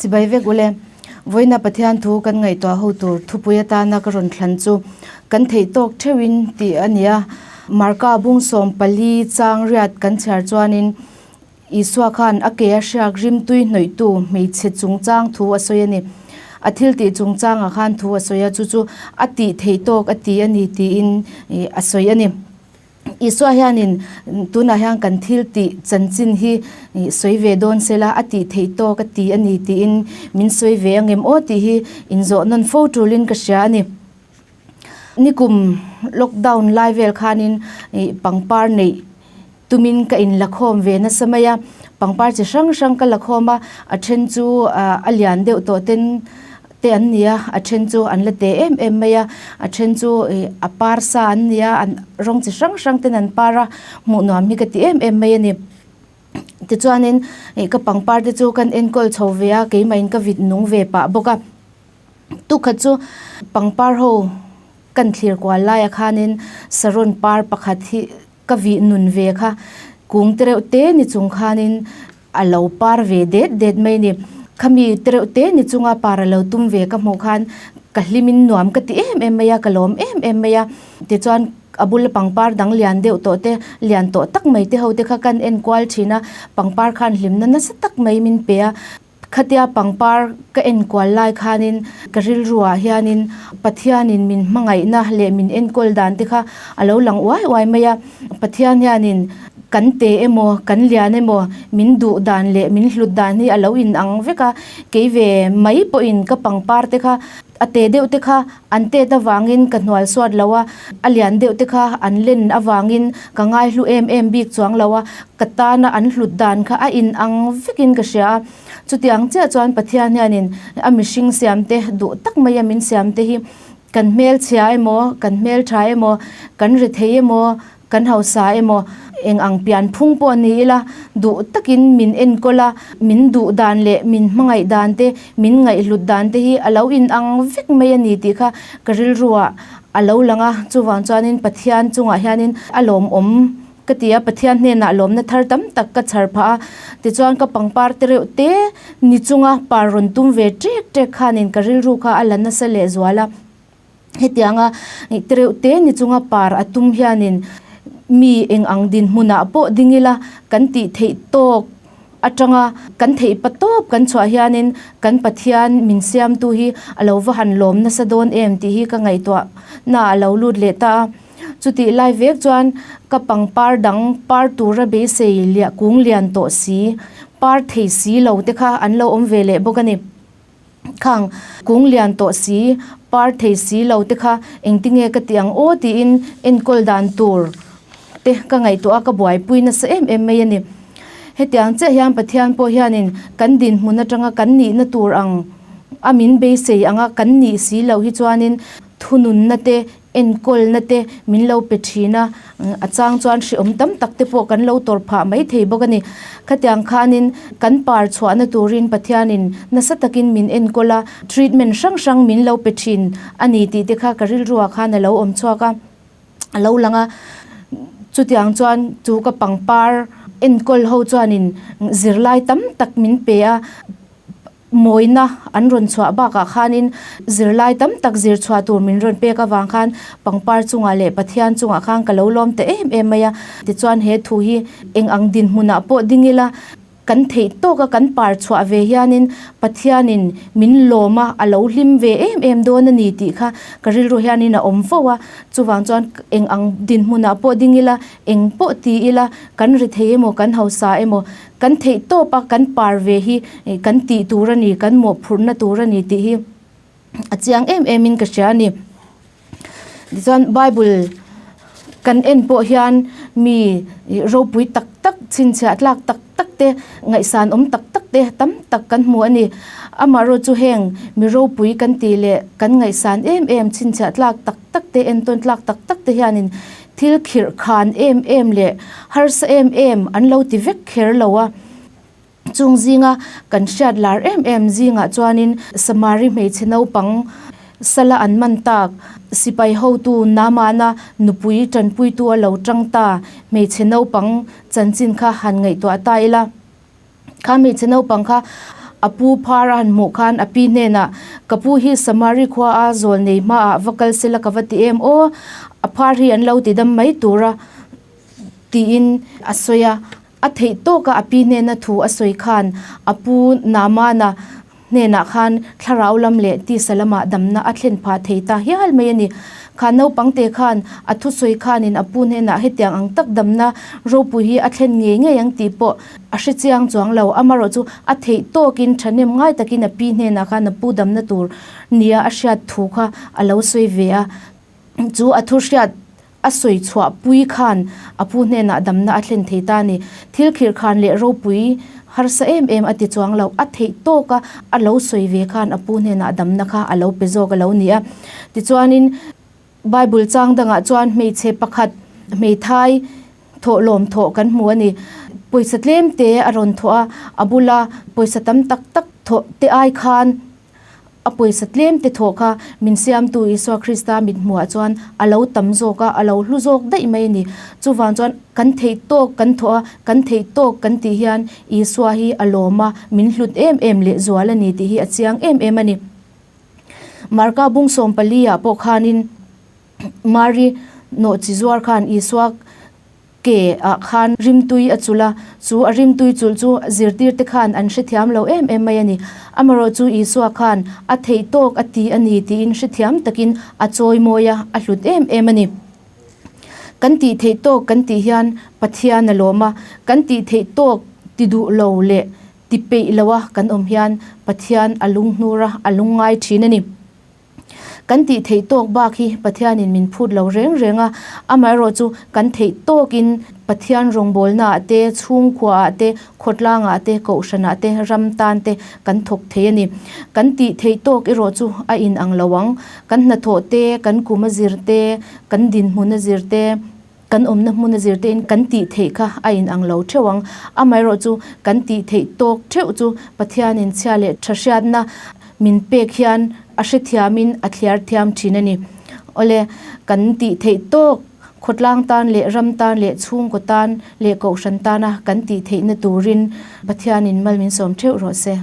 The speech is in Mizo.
Chibai vek ule. Vawiina Pathian thu kan ngaihtuah ho tur thupui atana ka rawn thlan chu kan theih tawk theuhin tih a ni a. Marka bung 14 chang riat kan chhiar chuanin Isua khan a ke a hriak rimtui hnawihtu hmeichhe chungchang thu a sawi a ni. A thil tih chungchangah khan thu a sawi a, chu chu a tih theih tawk a ti a ni tiin a sawi a ni. Isua hianin tunah hian kan thil tih chanchin hi sawi ve dawn sela a tih theih tawk a ti a ni tiin min sawi ve angem aw tih hi inzawh nawn fo tulin ka hria a ni. Nikum lockdown lai vel khanin pangpar neih tumin ka inlakhawm ve nasa mai a, pangpar chi hrang hrang ka lakhawm a, a then chu a lian deuh tawh ten te an ni a, a then chu an la te em em mai a, a then chu ih a par sa an ni a, an rawng chi hrang hrang ten an par a, hmuh nuam hi ka ti em em mai a ni. Tichuanin ih ka pangpar te chu kan enkawl chho ve a, keimah in ka vit nung ve pah bawk a. Tukhat chu pangpar ho kan thlir kual laia khanin saron par pakhat hi ka vih nun ve kha kung te reuh te ni chung khanin a lo par ve det det mai a ni. Khami te reuh te ni chunga par a lo tum ve ka hmuh khan ka hlimin nuam ka ti em em mai a, ka lawm em em mai a. Tichuan a bula pangpar dang lian deuh tawh te, lian tawh tak mai te ho te kha kan en kual thin a, pangpar khan hlimna nasa tak mai min pe a. Khatia pangpar ka enkual lai khanin ka rilruah hianin Pathianin min hmangaihna leh min enkawl dan te kha a lo lang uai uai mai a. Pathian hianin kan te emaw, kan lian emaw min duh dan leh min hlut dan hi a lo inang vek a. Kei ve mai pawhin ka pangpar te kha A te deuh te kha an tet avangin ka hnual suat lo a, a lian deuh te kha an len avangin ka ngaihlu em em bik chuang lo a, ka tana an hlut dan kha a inang vekin ka hria a. Chutiang chiah chuan Pathian hianin a mihring siamte duh tak maia min siamte hi kan hmelchhia emaw, kan hmeltha emaw, kan rethei emaw, Kan hausa emaw, eng ang pian phung pawh ni ila, duh takin min enkawl a, min duh dan leh min hmangaih dan te, min ngaihhlut dan te hi a lo inang vek mai a ni tih kha ka rilruah a lo lang a. Chuvang chuanin Pathian chungah hianin a lawmawm ka ti a, Pathian hnenah lawmna thar tam tak ka chhar phah a. Tichuan ka pangpar te reuh te ni chunga par rawn tum ve ṭek ṭek khanin ka rilru kha a la nasa lehzual a. Hetianga tereuh te ni chunga par a tum hianin mi eng ang dinhmunah pawh ding ila kan tih theih tawk atanga kan theih pa tawp kan chhuah hianin kan Pathian min siamtu hi a lo va han lawm nasa dawn em tih hi ka ngaihtuah na a lo lut leh ta a. Chutih lai vek chuan ka pangpar dang par tura beisei liah kung lian tawh si, par thei si lo te kha an lo awm ve leh bawk a ni. Khang kung lian tawh si, par thei si lo te kha engtinge ka ti ang aw tiin enkawl dan tur te ka ngaihtuah a, ka buaipui nasa em em mai a ni. Hetiang chiah hian Pathian pawh hianin kan dinhmun atanga kan nihna tur ang a min beisei anga kan nih si loh hi chuanin thununna te Enkawlna te min lo pe thin a, a chang chuan hrehawm tam tak te pawh kan lo tawrh phah mai thei bawk a ni. Khatiang khanin kan par chhuahna turin Pathianin nasa takin min enkawl a, treatment hrang hrang min lo pe thin a ni tih te kha ka rilruah khan a lo awm chhuak a, a lo lang a. Chutiang chuan chu ka pangpar enkawl ho chuanin zirlai tam tak min pe a. Mawina an rawn chhuah bakah khanin zirlai tam tak zir chhuah tur min rawn pek avang khan pangpar chungah leh Pathian chungah khan ka lo lawm ta em em mai a. Tichuan he thu hi eng ang dinhmunah pawh ding ila kan theih tawka kan par chhuah ve hianin Pathianin min lawm a, a lo hlim ve em em dawn a ni tih kha ka rilru hianin a awm fo a. Chuvang chuan eng ang dinhmunah pawh ding ila, eng pawh ti ila kan ri thei emaw kan hausa emaw Kan theih tawp a, kan par ve hi kan tih tur a ni, kan mawhphurhna tur a ni tih hi a chiang em em in ka hria a ni. Tichuan Bible kan en pawh hian mi ropui tak tak, chhinchhiah tlak tak tak te, ngaihsan awm tak tak te tam tak kan hmu a ni. Amaherawhchu chu heng mi ropui kan tih leh kan ngaihsan em em, chhinchhiah tlak tak tak te, entawn tlak tak tak te hianin Thil khirh khan em em leh harsa em em an lo ti vek kher lo a. Chung zinga kan hriat lar em em zingah chuanin Samari hmeichhe naupang sala an man tak, sipai hotu Naamana nupui tanpuitu a lo tang ta hmeichhe naupang chanchin kha han ngaihtuah ta ila. Kha hmeichhe naupang kha A pu phar a han hmuh khan a pi hnenah, Ka pu hi Samari khua a zawl nei hmaah va kal sela ka va ti em aw, a phar hi an lo ti dam mai tur a, tiin a sawi a. A theih tawka a pi hnena thu a sawi khan a pu Naamana hnenah khan thlarau lam leh tisa lamah damna a thlen phah thei ta hial mai a ni. Kha naupangte khan a thusawi khanin a pu hnenah hetiang ang tak damna ropui hi a thlen ngei ngei ang tih pawh a hre chiang chuang lo. Amaherawh chu a theih tawkin thahnem ngai takin a pi hnenah khan a pu damna tur nia a hriat thu kha a lo sawi ve a. Chu a thu hriat A sawi chhuah pui khan a pu hnenah damna a thlen thei ta a ni. Thil khirh khan leh ropui harsa em em a ti chuang lo. A theih tawk a, a lo sawi ve khan a pu hnenah damna kha a lo pe zawk a lo ni a. Tichuanin Bible chang dangah chuan hmeichhe pakhat hmeithai thawhlawm thawh kan hmu a ni. Pawisa tlem te a rawn thawh a, a bula pawisa tam tak tak thawh te ai khan, A pawisa tlem te thawh kha min siamtu Isua Krista mit hmuhah chuan a lo tam zawk a, a lo hlu zawk daih mai a ni. Chuvang chuan kan theih tawk kan thawh a, kan theih tawk kan tih hian Isua hi a lawm a, min hlut em em leh zual a ni tih hi a chiang em em a ni. Marka bung 14 ah pawh khanin Mari nawhchi zuar khan Isua Ke ah khan rimtui a chulh a, chu a rimtui chulh chu zirtirte khan an hrethiam lo em em mai a ni. Amaherawh chu Isua khan a theih tawk a ti a ni tiin hrethiam takin a chawi mawi a, a hlut em em a ni. Kan tih theih tawk kan tih hian Pathian a lawm a, kan tih theih tawk ti duh lo leh ti peih lo a kan awm hian Pathian a lunghnur a, a lungngai thin a ni. Kan tih theih tawk bak hi Pathianin min phut lo reng reng a, amaherawh chu kan theih tawkin Pathian rawngbawlnaah te, chhungkhuaah te, khawtlangah te, kohhranah te, ram tan te kan thawk thei a ni. Kan tih theih tawk erawh chu a inang lo ang. Kan hnathawh te, kan kum a zir te, kan dinhmun a zir te, Kan awmna hmun a zir tein kan tih theih kha a inang lo theuh ang. Amaherawh chu kan tih theih tawk theuh chu Pathianin chhia leh tha hriatna min pek hian a hrethiamin a thliar thiam thin a ni. Awle, kan tih theih tawk khawtlang tan leh ram tan leh chhungkaw tan leh kohhran tana kan tih theihna turin Pathianin mal min sawm theuh rawh se.